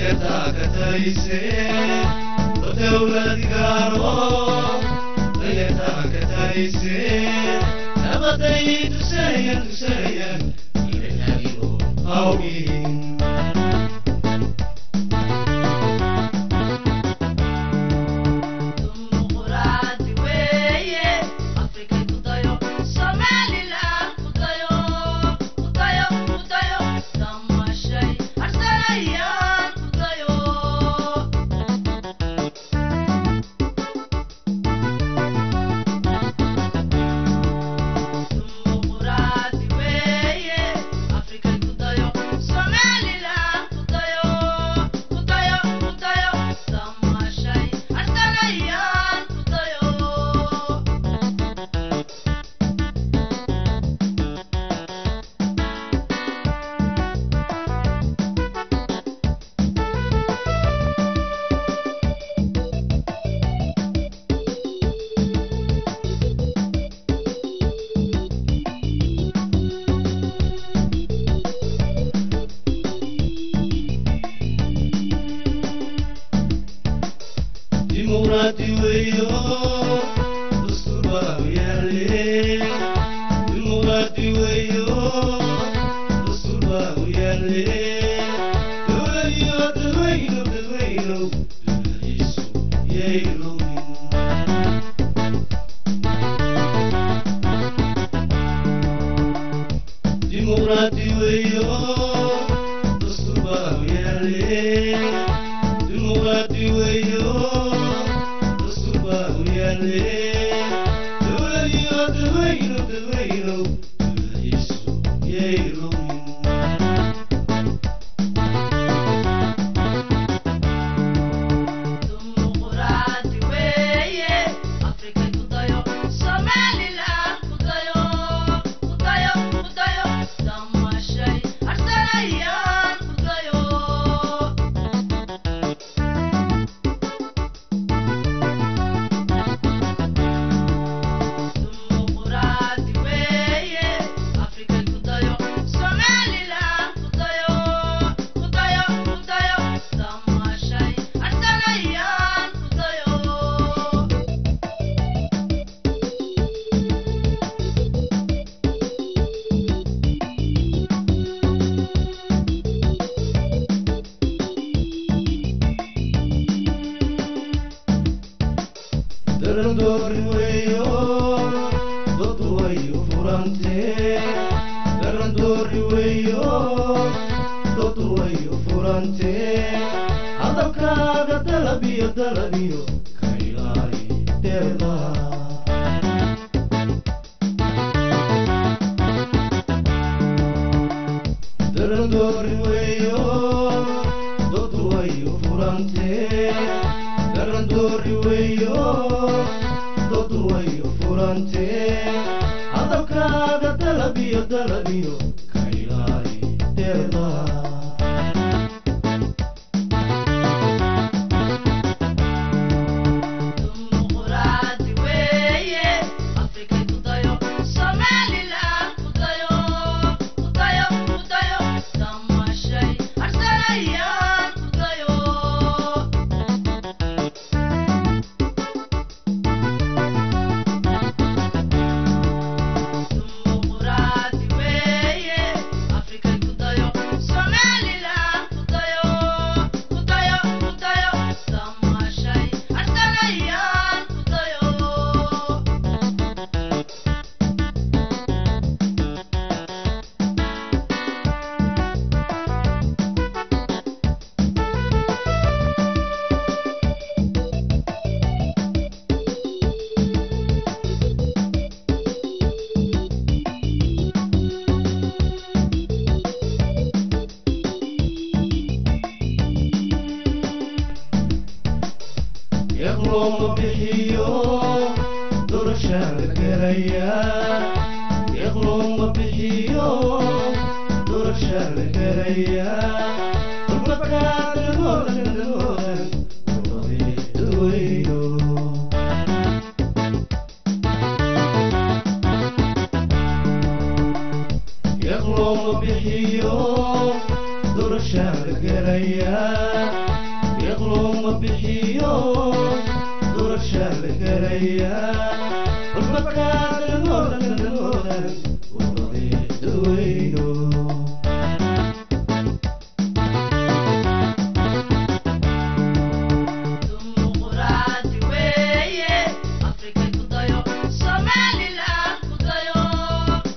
Danyartaa ka talisee oo dowlad gaaro, danyartaa ka talisee nabaday tusayan tusayan ilanagigo hawgin. Dimuqraadi weeye, Afrika ku dayo, Somaliland ku dayo, ku dayo, ku dayo, tamashay harsanayaan ku dayo. Dimuqraadi weeye, Afrika ku dayo, Somaliland ku dayo, ku dayo, ku dayo, tamashay harsanayaan ku dayo. Dimuqraadi weeyo, dastuur baa u yaale. Dimuqraadi weeyo, dastuur baa u yaale. Dowladiyo dadweyno, dadweyno dowladiisu yay lumin. Dimuqraadi weeyo, dastuur baa u yaale. Dimuqraadi weeyo, dastuur baa u yaale. Dowladiyo dadweyno, dadweyno dowladiisu yay lumin. Dimuqraadi weeye, Afrika ku dayo, Somaliland ku dayo, ku dayo, ku dayo, tamashay harsanayaan ku dayo. Dimuqraadi weeye, Afrika ku dayo, Somaliland ku dayo, ku dayo, ku dayo, tamashay harsanayaan ku dayo. Darandoori weeyo, dad way u furantee. Darandoori weeyo, dad way u furantee. Hadalkaaga dalabiyo, dalabiyo ka ilaali deeqda. Darandoori weeyo, dad way u furantee. Darandoori weeyo, dad way u furantee. Hadalkaaga dalabiyo, dalabiyo ka ilaali deeqda. Dimuqraadi weeye, Afrika ku dayo, Somaliland ku dayo, ku dayo, ku dayo, tamashay harsanayaan ku dayo. Dimuqraadi weeye, Afrika ku dayo, Somaliland ku dayo, ku dayo, ku dayo, tamashay harsanayaan ku dayo. Deeq looma bixiyo, doorashaa la gelayaa. Deeq looma bixiyo, doorashaa la gelayaa. Dhulbakaa daloodan, daloodan dadweyno. Deeq looma bixiyo, doorashaa la. garayaa, deeq looma bixiyo doorashaa la garayaa. Hormarkaadanodan danodan wadade dadweyno. Dimuqraadi weeye, Afrikay ku dayo, Somaliland ku dayo,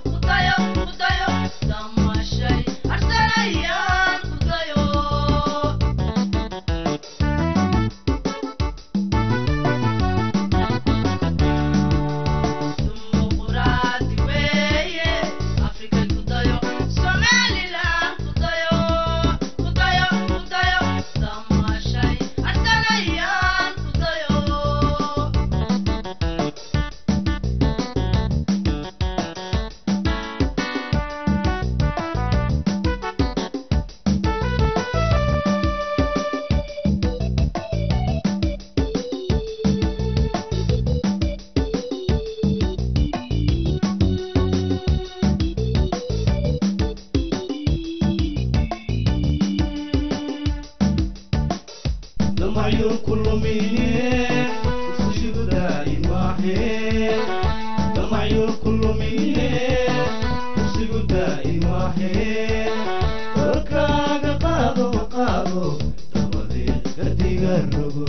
ku dayo, ku dayo, tamashay harsanayaan ku dayo. Dimuqraadi weeye, Afrikay ku dayo, Somaliland ku dayo, ku dayo, ku dayo, tamashay harsanayaan ku dayo. Damacyuu ku lumiye iskushigu daa'imahe, damacyuu ku lumiye kursigu daa'imahe. Korkaaga qaado qaado, dabadeed ka diga rogo.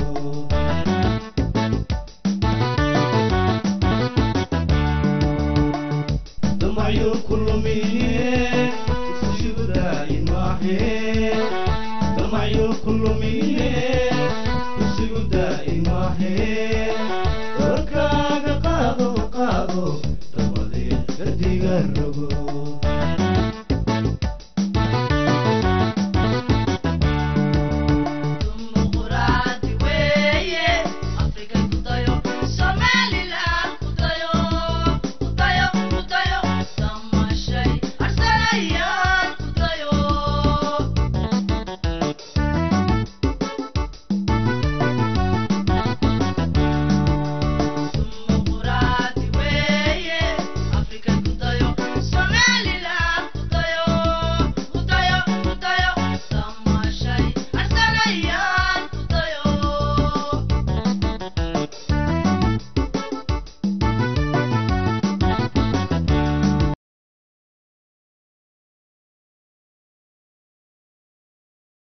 Damacyuu ku lumiye iskushigu daa'imahe, damacyuu ku lumiye kursigu daa'imahe.